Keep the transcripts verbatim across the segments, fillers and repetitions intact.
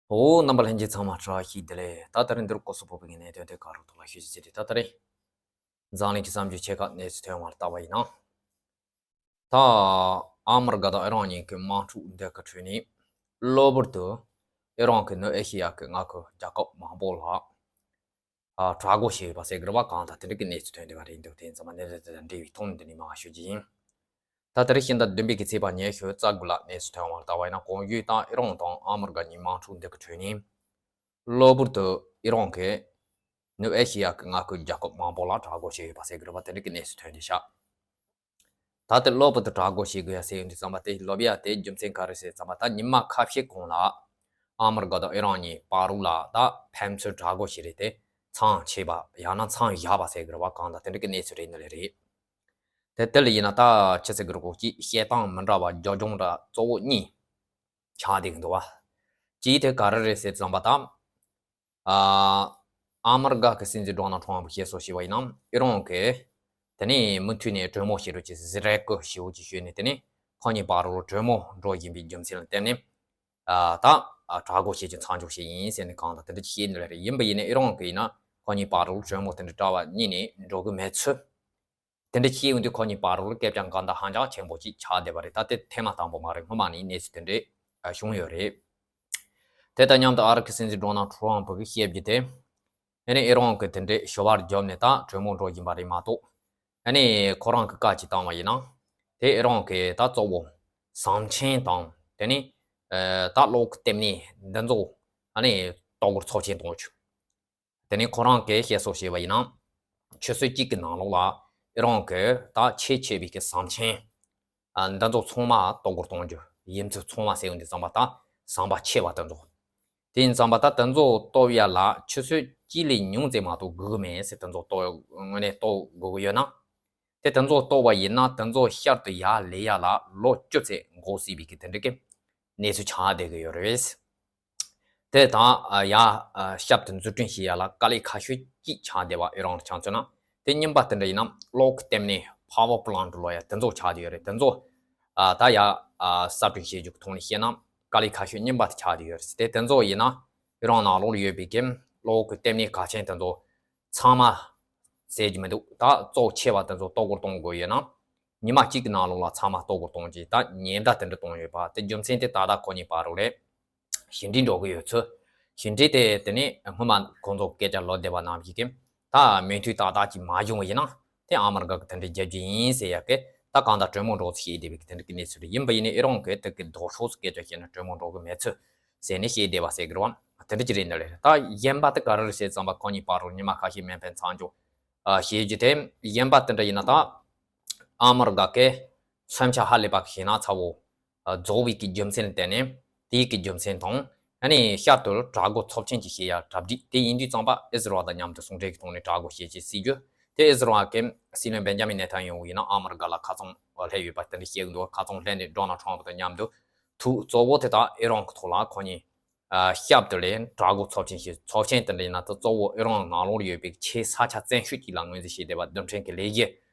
འོ། རྣམ་པ་ལྷན་རྒྱས་ཚང་མ་བཀྲ་ཤིས་བདེ་ལེགས། ད་ད་རིང་འདིར་ཀོ་སོ་བོད་ཀྱི་གནད་དོན་དེ་ག་རུ་ཐོག་ལ་ཞུ་རྒྱུ་བྱས་ཏེ། ད་ད་རིང་འཛམ་གླིང་གི་བསམ་རྒྱུ་ཆེ་ཁག་གནས་ཚུལ་ཐོན་བར་བལྟ་བ་ཡིན་ན། ད་ཨ་མི་རི་ཀ་དང་ཨི་རན་གཉིས་ཀྱི་དམག་འཁྲུག་འདི་གི་ཁྲོད་ནས་གློ་བུར་དུ་ཨི་རན་གྱི་ནུབ་ཨེ་ཤེ་ཡ་གི་མངའ་ཁུལ་རྒྱལ་ཁབ་མང་པོ་ལ་ཨ་དྲག་རྒོལ་བྱས་ཡོད་པ་ཟེར་གི་རེད་བ། གང་ལྟར་དེ་འདྲ་གི་གནས་ཚུལ་ཐོན་བསྡད་པ་རེད་འདུག་དེ་ཚང་མ་གནད་དོན་དེ་དང་འབྲེལ་བའི་ཐོག་ནས་འདི་ནས་མར་ཞུ་རྒྱུ་ཡིན། ད་ད་རེས་ཕྱི་ཟླ་བདུན་པའི་གི་ཚེས་པ་ཉི་ཤུ་རྩ་དགུ་ལ་གནས་ཚུལ་ཐོན་བར་བལྟ་བ་ཡིན་ན། གོང་ཞུས་ལྟར་ཨི་རན་དང་ཨ་མི་རི་ཀ་གཉིས་དམག་འཁྲུག་འདི་གི་ཁྲོད་ནས་གློ་བུར་དུ་ཨི་རན་གྱིས་ནུབ་ཨེ་ཤེ་ཡ་གི་མངའ་ཁུལ་རྒྱལ་ཁབ་མང་པོ་ལ་དྲག་རྒོལ་བྱས་ཡོད་པ་ཟེར་གི་རེད་བ། དེ་འདྲ་གི་གནས་ཚུལ་ཐོན་བསྡད་ཤག་ད་ལྟ་གློ་བུར་དུ་དྲག་རྒོལ་བྱེད་དགོས་ཡ་ཟེར་ཡོང་དུས་ཙམ་པ། དེ་ལབ་ཡ་དེ་རྒྱུ་མཚན་ག་རེ་ཟེར་ཙམ་པ། ད་ཉི་མ་ཁ་ཤས་གོང་ལ་ཨ་མི་རི་ཀ་དང་ཨི་རན་གཉིས་བར་དུ་ལ་ད་ཕན་ཚུན་དྲག་རྒོལ་བྱས་རེད་དེ། མཚམས་ཆད་པ་ཡང་ན་མཚམས་བཞག་པ་ཟེར་གི་རེད་བ། གང་ལྟར་དེ་འདྲ་གི་གནས་ཚུལ་རེད། འདི་ལས་རེད། དེ་དེ་ལ་ཡིན་ན་ད་ཆི་ཟེར་གི་རེད་གོ། ཅིག་བཤད་སྟངས་མི་འདྲ་བ་རྒྱབ་ལྗོངས་འདྲ་གཙོ་བོ་གཉིས་ཆགས་བསྡད་གི་འདུག་བ། གཅིག་དེ་ག་རེ་རེད་ཟེར་ཙམ་པ་ད། ཨ་ཨ་མི་རི་ཀ་གི་སྲིད་འཛིན་ཌོ་ནལ་ཊམ་པས་བཤད་སྲོལ་བྱས་པ་ཡིན་ན། ཨི་རན་གྱིས་དེ་ནས་མུ་མཐུད་ནས་གྲོས་མོལ་བྱེད་རོགས་བྱེད་ཟེར་རེ་སྐུལ་ཞེ་པོ་ཅིག་ཞུས་ནས། དེ་ནས་ཁོ་གཉིས་བར་དུ་གྲོས་མོལ་འགྲོ་བཞིན་པའི་རྒྱུ་མཚན་ལ་བརྟེན་ནས། ཨ་ད་ཨ་དྲག་རྒོལ་བྱེད་རྒྱུ་མཚམས་འཇོག་བྱས་ཡིན་ཟེར་ནས་གང་ལྟར་དེ་འདྲ་ཅིག་བཤད་ནི་རེད། ཡིན་པ་ཡིན་ནའི་ཨི་རན་གྱིས་ཡིན་ན་ཁོ་གཉིས་བར་དུ་གྲོས་མོལ་དེ་འདྲ་གྲ་པ་གཉིས་ནས་འགྲོ་གི་མེད་ཚུལ། དེ་འདྲ་བཤད་ཡོང་དུས་ཁོ་གཉིས་བར་དུ་སྐད་ཆ་འགལ་ཟླ་ཧ་ཅང་ཆེན་པོ་ཅིག་ཆགས་བསྡད་པ་རེད། ད་དེ་ཐེངས་མ་དང་པོ་མ་རེད། སྔོན་མ་ནས་གནས་ཚུལ་དེ་འདྲ་ཨ་བྱུང་ཡོད་རེད། དེ་དང་མཉམ་དུ་ཨ་རི་གི་སྲིད་འཛིན་ཌོ་ནལ་ཊམ་པ་གིས་བཤད་རྒྱུ་དེ། ཨ་ནི་ཨི་རན་གྱིས་དེ་འདྲ་ཞུ་བར་བརྒྱབ་ནས་ད་གྲོས་མོལ་འགྲོ་བཞིན་པ་རེད་མ་གཏོགས། ཨ་ནི་ཁོ་རང་གིས་བཀའ་ཅིག་བཏང་བ་ཡིན་ན། དེ་ཨི་རན་གྱིས་ད་གཙོ་བོ་ཟམ་ཆེན་དང་། དེ་ནས་ཨ་ད་གློག་གི་ལྟེ་གནས་འདི་ཚོ་ཨ་ནི་གཏོར་རྒོལ་ཚབས་ཆེན་གཏོང་རྒྱུ། དེ་ནས་ཁོ་རང་གིས་བཤད་སྲོལ་བྱས་པ་ཡིན་ན། ཆུ་ཚོད་གཅིག་གི་ནང་ལོགས་ལ་ཨི་རན་གྱིས་ད་ཆེས་ཆེ་བའི་གི་ཟམ་ཆེན་ཨ་འདི་ཚོ་ཚང་མ་གཏོར་རྒོལ་གཏོང་རྒྱུ། ཡུལ་ཚོ་ཚང་མ་ཟེར་ཡོང་དུས་ཙམ་པ་ད་ཟམ་པ་ཆེ་བ་དེ་ཚོ། དེ་ཡིན་ཙམ་པ་ད་དེ་ཚོ་གཏོར་ཡ་ལ་ཆུ་ཚོད་གཅིག་ལས་ཉུང་ཙམ་མ་གཏོགས་དགོས་ཀྱི་མེད་ཟེར། དེ་ཚོ་གཏོར་དངོས་གནས་གཏོར་དགོས་ཀྱི་ཡོད་ན། དེ་དེ་ཚོ་གཏོར་བ་ཡིན་ན་དེ་ཚོ་ཤར་དུ་ཡར་སླེབས་ཡ་ལ་ལོ་བཅུ་ཙམ་འགོར་སྲིད་པའི་གི་དེ་འདྲ་གི་གནས་ཚུལ་ཆགས་བསྡད་ཀྱི་ཡོད་རེད། དེ་དང་ཡ་ཞབས་ཏོག་འཛུགས་སྐྲུན་བྱེད་ཡ་ལ་དཀའ་ལས་ཁག་ཤོས་གཅིག་ཆགས་བསྡད་པ། ཨི་རན་ལ་ཆ་མཚོན་ན། དེ་གཉིས་པ་དེ་འདྲ་ཡིན་ན་གློག་གི་ལྟེ་གནས་power plant ལོ་ཡ་དེ་ཚོ་ཆགས་བསྡད་ཡོད་རེད། དེ་ཚོ་ཨ་ད་ཡ་ཨ་གསར་སྐྲུན་བྱེད་རྒྱུ་གི་ཐོག་ནས་བཤད་ན་དཀའ་ལས་ཁག་ཤོས་གཉིས་པ་དེ་ཆགས་བསྡད་ཡོད་རེད། དེ་དེ་ཚོ་ཡིན་ན་ཨི་རན་ནང་ལོགས་ལ་ཡོད་པའི་གི་གློག་གི་ལྟེ་གནས་གལ་ཆེན་དེ་ཚོ་ཚང་མ་ཟེར་གྱི་མི་འདུག་ད་གཙོ་ཆེ་བ་དེ་ཚོ་གཏོར་རྒོལ་གཏོང་དགོས་ཡོད་ན། ཉི་མ་གཅིག་གི་ནང་ལོགས་ལ་ཚང་མ་གཏོར་རྒོལ་གཏོང་རྒྱུ། ད་ཉེན་བརྡ་དེ་འདྲ་གཏོང་ཡོད་པ། དེ་རྒྱུ་མཚན་དེ་ད་ལྟ་ཁོ་གཉིས་བར་དུ་ལ་ཞི་འགྲིག་འགྲོ་གི་ཡོད་ཚུལ། ཞི་འགྲིག་དེ་དེ་ནས་སྔོན་མ་ཁོང་ཚོ་སྐད་ཆ་ལབ་བསྡད་པ་ནང་བཞིན་གྱི་ད་མོས་མཐུན་ཏག་ཏག་ཅིག་མ་བྱུང་བ་ཡིན་ན། དེ་ཨ་མི་རི་ཀ་གིས་དེ་འདྲ་རྒྱབ་རྒྱུ་ཡིན་ཟེར་ཡ་གི་ད་གང་ལྟར་གྲོས་མོལ་འགྲོ་ཚུལ་བཤད་བསྡད་པའི་གི་དེ་འདྲ་གི་གནས་ཚུལ་རེད། ཡིན་པ་ཡིན་ནའི་ཨི་རན་གྱིས་དེ་གི་ལྡོག་ཕྱོགས་སུ་སྐད་ཆ་བཤད་ན་གྲོས་མོལ་འགྲོ་གི་མེད་ཚུལ་ཟེར་ནས་བཤད་བསྡད་པ་ཟེར་གི་རེད་བ། དེ་འདྲ་ཅིག་རེད། འདི་ལས་ད་གཞན་པ་དེ་ག་རེ་རེད་ཟེར་ཙམ་པ་ཁོ་གཉིས་བར་དུ་ཉི་མ་ཁ་ཤས་མེ་འཕེན་མཚམས་འཇོག་ཨ་བྱེད་རྒྱུ་དེ། གཞན་པ་དེ་འདྲ་ཡིན་ན་ད་ཨ་མི་རི་ཀ་གི་མཚོན་ཆ་ཧ་ལས་པ་ཞིག་ན་ཚ་བོ་ཨ་རྫོགས་པའི་གི་རྒྱུ་མཚན་ལ་བརྟེན་ནས། དེའི་གི་རྒྱུ་མཚན་དང་། ཨ་ནི་ཤར་དུ་དྲག་རྒོལ་ཚབས་ཆེན་ཅིག་བྱེད་ཡ་གྲ་སྒྲིག་དེ་ཡིན་དུས་ཙམ་པ་ཨི་ཟི་རལ་དང་མཉམ་དུ་ཟུང་འབྲེལ་གྱི་ཐོག་ནས་དྲག་རྒོལ་བྱེད་ཅེས་སྲིད་རྒྱུ། དེ་ཨི་ཟི་རལ་གི་སྲིད་བློན་བེན་ཇ་མིན་ནེ་ཐན་ཡ་ཧུ་ཡིན་ན་ཨ་མི་རི་ཀ་ལ་ཁ་ཚང་སླེབས་ཡོད་པ་དེ་འདྲ་བཤད་གི་འདུག་ཁ་ཚང་སླེབས་ནས་ཌོ་ནལ་ཊམ་པ་དང་མཉམ་དུ་ཐུག་གཙོ་བོ་དེ་དག་ཨི་རན་གྱི་ཐོག་ལ་ཁོ་གཉིས་ཨ་ཞབས་ཏོག་ལས་དྲག་རྒོལ་ཚབས་ཆེན་ཞིག་ཚབས་ཆེན་དེ་འདྲ་ཡིན་ན་ད་གཙོ་བོ་ཨི་རན་ནང་ལོགས་ལ་ཡོད་པའི་ཆེས་ས་ཆ་བཙན་ཤོས་ཅིག་ལ་ངོས་འཛིན་བྱས་བསྡད་པ། རྡུལ་ཕྲན་གྱི་ལས་གཞི་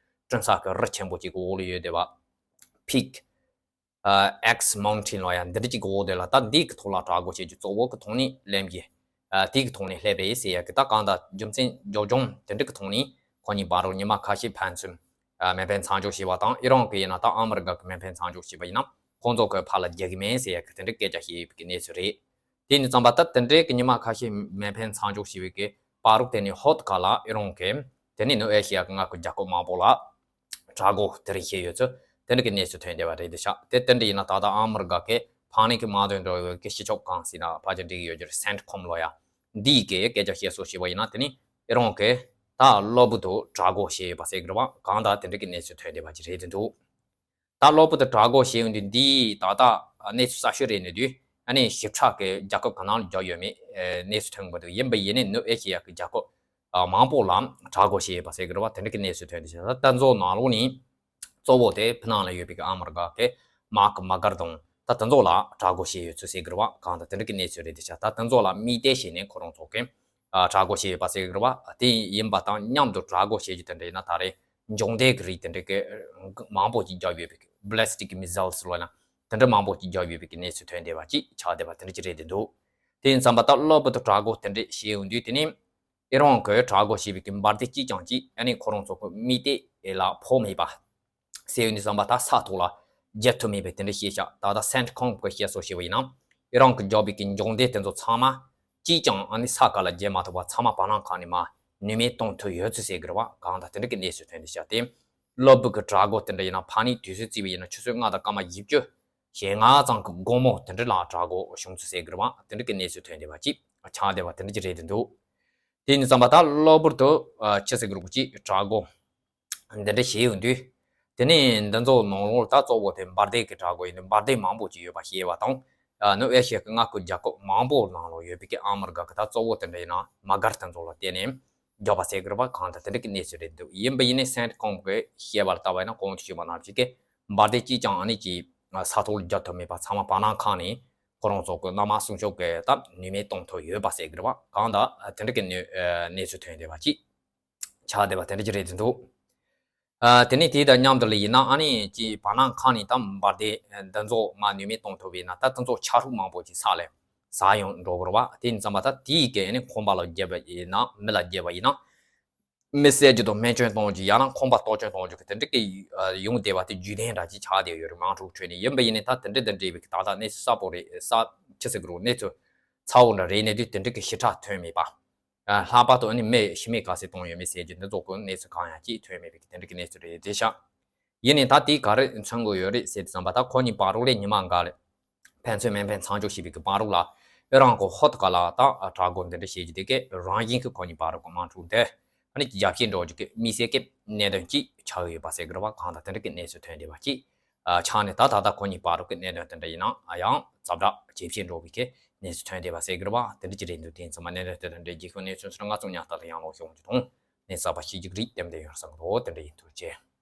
བསྐྲུན་ས་གི་རི་ཆེན་པོ་ཅིག་གི་འོག་ལ་ཡོད་བསྡད་པ། Peak ཨ་X Mountain ལོ་ཡ་འདི་འདྲ་ཅིག་གི་འོག་དེ་ལ་ད་འདི་གི་ཐོག་ལ་དྲག་རྒོལ་བྱེད་རྒྱུ་གཙོ་བོ་གི་ཐོག་ནས་ལེན་གྱི་ཨ་དེ་གི་ཐོག་ནས་སླེབས་རེད་ཟེར་ཡ་གི་ད་གང་ལྟར་རྒྱུ་མཚན་རྒྱབ་ལྗོངས་དེ་འདྲ་གི་ཐོག་ནས་ཁོ་གཉིས་བར་དུ་ཉི་མ་ཁ་ཤས་ཕན་ཚུན་ཨ་མེ་འཕེན་མཚམས་འཇོག་བྱས་པ་དང་། ཨི་རན་གྱིས་ཡིན་ན་ད་ཨ་མི་རི་ཀ་གིས་མེ་འཕེན་མཚམས་འཇོག་བྱས་པ་ཡིན་ན་ཁོང་ཚོ་གི་ཕར་ལ་རྒྱག་གི་མེད་ཟེར་ཡ་གི་དེ་འདྲ་སྐད་ཆ་བཤད་ཡོད་པའི་གི་གནས་ཚུལ་རེད། དེ་ཡིན་ཙང་པ་ད་དེ་འདྲའི་གི་ཉི་མ་ཁ་ཤས་མེ་འཕེན་མཚམས་འཇོག་བྱས་པའི་གི་བར་དུ་དེ་ནས་ཧོད་ཁ་ལ་ཨི་རན་གྱིས་དེ་ནས་ནུབ་ཨེ་ཤི་ཡ་གི་མངའ་ཁུལ་རྒྱལ་ཁབ་མང་པོ་ལ་དྲག་རྒོལ་དེ་རིང་བྱས་ཡོད་ཚུལ་དེ་འདྲ་གི་གནས་ཚུལ་ཐོན་བསྡད་པ་རེད་འདུག་ཤག་དེ་དེ་འདྲ་ཡིན་ན་ད་ལྟ་ཨ་མི་རི་ཀ་གི་ཕར་ནས་གི་དམག་དོན་འགྲོ་ཡོད་གི་སྤྱི་ཁྱབ་ཁང་ཟེར་ན་ཕལ་ཆེར་འགྲིག་གི་ཡོད་རྒྱུ་རེད། སེན་ཊི་ཁོམ་ལོ་ཡ་འདིས་གི་སྐད་ཆ་བཤད་སྲོལ་བྱས་པ་ཡིན་ན། དེ་ནི་ཨི་རན་གྱིས་ད་གློ་བུར་དུ་དྲག་རྒོལ་བྱས་ཡོད་པ་ཟེར་གི་རེད་བ། གང་ལྟར་དེ་འདྲ་གི་གནས་ཚུལ་ཐོན་བསྡད་པ་ཅིག་རེད་འདུག་ད་གློ་བུར་དུ་དྲག་རྒོལ་བྱས་ཡོང་དུས་འདི་ད་ལྟ་གནས་ཚུལ་གསར་ཤོས་རེད་ནས་དུས་ཨ་ནི་ཞིབ་ཕྲ་གི་རྒྱལ་ཁབ་ག་ནང་ལ་བརྒྱབ་ཡོད་མེད་གནས་ཚུལ་ཐོན་གི་མི་འདུག་ཡིན་པ་ཡིན་ནའི་ནུབ་ཨེ་ཤི་ཡ་གི་རྒྱལ་ཁབ་མང་པོ་ལ་དྲག་རྒོལ་བྱས་ཡོད་པ་ཟེར་གི་རེད་བ། དེ་འདྲ་གི་གནས་ཚུལ་ཐོན་དུས་ད་ལྟ་ཚོ་ནང་ལོགས་ནས་གཙོ་བོ་དེ་ཕི་ནང་ལ་ཡོད་པའི་གི་ཨ་མི་རི་ཀ་གི་མར་ཀ་མར་ཀར་དང་ད་དེ་ཚོ་ལ་དྲག་རྒོལ་བྱས་ཡོད་ཚུལ་ཟེར་གི་རེད་བ། གང་ལྟར་དེ་འདྲ་གི་གནས་ཚུལ་རེད་དེ་ཆ། ད་དེ་ཚོ་ལ་དམིགས་གཏད་བྱས་ནས་ཁོ་རང་ཚོ་གི་ཨ་དྲག་རྒོལ་བྱས་ཡོད་པ་ཟེར་གི་རེད་བ། དེ་ཡིན་པ་དང་མཉམ་དུ་དྲག་རྒོལ་བྱེད་རྒྱུ་དེ་འདྲ་ཡིན་ན་ད་རེས་འབྱུང་ལྡན་གྱི་རིགས་དེ་འདྲ་གི་མང་པོ་ཅིག་བརྒྱབ་ཡོད་པའི་གི་ballistic missiles ལོ་ན་དེ་འདྲ་མང་པོ་ཅིག་བརྒྱབ་ཡོད་པའི་གི་གནས་ཚུལ་ཐོན་བསྡད་པ་ཅིག་ཆགས་བསྡད་པ་དེ་འདྲ་ཅིག་རེད་དེ་འདུག་དེ་ཡིན་ཙམ་པ་ད་གློ་བུར་དུ་དྲག་རྒོལ་དེ་འདྲས་བྱས་ཡོང་དུས། དེ་ནས་ཨི་རན་གྱིས་དྲག་རྒོལ་བྱས་པའི་གི་འབར་མདེལ་གཅིག་ཀྱང་ཅིག་ཨ་ནི་ཁོ་རང་ཚོ་གི་མི་སྡེ་ལ་ཕོག་མེད་པ་བྱས་ཡོང་དུས་ཙམ་པ། ད་ས་ཐོག་ལ་རྒྱག་ཐུབ་མེད་པའི་དེ་འདྲ་བཤད་བཞག་ད་ལྟ་སེན་ཊི་ཀོམ་གྱིས་བཤད་སྲོལ་བྱས་པ་ཡིན་ན། ཨི་རན་གྱིས་རྒྱག་པའི་གི་འཇོག་མདེལ་དེ་ཚོ་ཚང་མ་གཅིག་ཀྱང་ཨ་ནི་ས་ཁ་ལ་རྒྱག་མ་ཐུབ་པ། ཚང་མ་བར་སྣང་ཁང་ནས་མར་ནུས་མེད་གཏོང་ཐུབ་ཡོད་ཚུལ་ཟེར་གི་རེད་བ། གང་ལྟར་དེ་འདྲ་གི་གནས་ཚུལ་ཐོན་བསྡད་བཞག་དེ་གློ་བུར་གྱི་དྲག་རྒོལ་དེ་འདྲ་ཡིན་ན། ཕ་ནས་དུས་ཚོད་བརྩིས་པ་ཡིན་ན་ཆུ་ཚོད་ལྔ་དང་སྐར་མ་བཞི་བཅུ་ཞེ་ལྔ་ཙམ་གྱི་དགོང་མོ་དེ་འདྲ་ལ་དྲག་རྒོལ་བྱུང་ཚུལ་ཟེར་གི་རེད་བ། དེ་འདྲ་གི་གནས་ཚུལ་ཐོན་བསྡད་པ་ཅིག་ཆགས་བསྡད་པ་དེ་འདྲ་ཅིག་རེད་འདུག་དེ་ཡིན་ཙམ་པ་ད་གློ་བུར་དུ་ཨ་ཆི་ཟེར་གི་རེད་གོ། ཅིག་དྲག་རྒོལ་འདི་འདྲ་བྱས་ཡོང་དུས། དེ་ནས་འདི་ཚོ་ནང་ལོགས་ད་གཙོ་བོ་དེ་འབར་མདེལ་གྱི་དྲག་རྒོལ་ཡིན་དུས། འབར་མདེལ་མང་པོ་ཅིག་ཡོད་པ་ཤེས་པ་དང་། ཨ་ནུབ་ཨེ་ཤི་ཡ་གི་མངའ་ཁུལ་རྒྱལ་ཁབ་མང་པོ་ནང་ལོགས་ཡོད་པའི་གི་ཨ་མི་རི་ཀ་གི་ད་གཙོ་བོ་དེ་འདྲ་ཡིན་ན་དམག་སྒར་དེ་ཚོ་ལ་བརྟེན་ནས་རྒྱག་པ་ཟེར་གི་རེད་བ། གང་ལྟར་དེ་འདྲ་གི་གནས་ཚུལ་རེད་འདུག་ཡིན་པ་ཡིན་ནའི་སེན་ཊི་ཀོམ་གྱིས་བཤད་པ་ལ་ལྟ་བ་ཡིན་ན། གོང་དུ་ཞུས་པ་ནང་བཞིན་གྱི་འབར་མདེལ་གཅིག་ཀྱང་ཨ་ནི་ཅིག་ས་ཐོག་ལ་རྒྱག་ཐུབ་མེད་པ། ཚང་མ་བར་སྣང་ཁང་ནས་ཁོ་རང་ཚོ་གི་གནམ་དམག་སྲུང་སྐྱོབ་ཀྱིས་ད་ནུས་མེད་གཏོང་ཐུབ་ཡོད་པ་ཟེར་གི་རེད་བ། གང་ལྟར་དེ་འདྲ་གི་གནས་གནས་ཚུལ་ཐོན་བསྡད་པ་ཅིག་ཆགས་བསྡད་པ་དེ་འདྲ་ཅིག་རེད་འདུག་ཨ་དེ་ནས་དེ་དང་མཉམ་དུ་ལ་ཡིན་ན། ཨ་ནི་ཅིག་བར་སྣང་ཁང་ནས་ད་འབར་མདེལ་འདི་ཚོ་མར་ནུས་མེད་གཏོང་ཐུབ་པ་ཡིན་ན། ད་དེ་ཚོ་ཆ་ཤས་མང་པོ་ཅིག་ས་ལ་ཟག་ཡོང་འགྲོ་གི་རེད་བ། དེ་ཡིན་ཙམ་པ་ད་དེའི་གི་ཨ་ནི་ཁང་པ་ལ་བརྒྱབ་པ་ཡིན་ན། མི་ལ་བརྒྱབ་པ་ཡིན་ན། མི་བསད་རྒྱུ་དང་རྨས་སྐྱོན་གཏོང་རྒྱུ། ཡང་ན་ཁང་པ་གཏོར་སྐྱོན་གཏོང་རྒྱུ་གི་དེ་འདྲ་གི་ཡོང་བསྡད་པ་དེ་རྒྱུན་ལྡན་འདྲ་ཅིག་ཆགས་བསྡད་ཡོད་རེད། དམག་འཁྲུག་ཁྲོད་ནས། ཡིན་པ་ཡིན་ནའི་ད་དེ་འདྲ་དེ་འདྲ་བའི་གི་ད་ལྟ་གནས་ཚུལ་གསལ་པོ་རེད། གསལ་ཆི་ཟེར་གི་རེད། གནས་ཚུལ་གསལ་པོ་འདྲ་རེད་ནའི་དུས། དེ་འདྲ་གི་ཞིབ་ཕྲ་ཐོན་མེད་པ། ཨ་ལྷག་པར་དུ་ཨ་ནི་མི་ཤི་རྨས་ག་ཚད་བཏང་ཡོད་མེད་ཟེར་རྒྱུ་འདི་ཚོ་གི་གནས་ཚུལ་གང་ཡང་ཅིག་ཐོན་མེད་པའི་གི་དེ་འདྲ་གི་གནས་ཚུལ་རེད་བསྡད་ཤག་ཡིན་ནའི་ད་དེ་ག་རེ་མཚོན་གི་ཡོད་རེད་ཟེར་དུས་ཙམ་པ། ད་ཁོ་གཉིས་བར་དུ་ལ་ཉི་མ་འགའ་ལ་ཕན་ཚུན་མེ་འཕེན་མཚམས་འཇོག་བྱས་པའི་གི་བར་དུ་ལ། ཨི་རན་གྱིས་ཧུར་ཐག་ལ་ད་དྲག་རྒོལ་འདི་འདྲ་བྱེད་རྒྱུ་དེ་གས་རང་བཞིན་གྱིས་ཁོ་གཉིས་བར་དུ་གི་དམག་འཁྲུག་འདི་ཨ་ནི་རྒྱ་སྐྱེད་འགྲོ་རྒྱུ་གི་དམིགས་བསལ་གྱི་གནད་དོན་ཅིག་ཆགས་ཡོད་པ་ཟེར་གི་རེད་བ། གང་ལྟར་དེ་འདྲ་གི་གནས་ཚུལ་ཐོན་བསྡད་པ་ཅིག་ཨ་ཆགས་ནས། ད་ད་ལྟ་ཁོ་གཉིས་བར་དུ་གི་གནད་དོན་དེ་འདྲ་ཡིན་ན་ཨ་ཡང་ཛ་དྲག་ཇེ་ཆེར་འགྲོ་བའི་གི་གནས་ཚུལ་ཐོན་བསྡད་པ་ཟེར་གི་རེད་བ། དེ་འདྲ་ཅིག་རེད་འདུག་དེ་ཡིན་ཙམ་པ་གནད་དོན་དེ་དང་འབྲེལ་རྒྱུ་གི་གནས་ཚུལ་ཚུར་ང་ཚོ་ཉག་ཐག་ལ་ཡང་ལོག་ཤོད་རྒྱུ་དང་། གནས་གསར་པ་ཤེས་རྒྱུ་རིགས་ལྡེམ་ལྡེམ་ཡོང་བསམ་གི་འདུག་དེ་འདྲ་ཡིན། ཐུགས་རྗེ་ཆེ།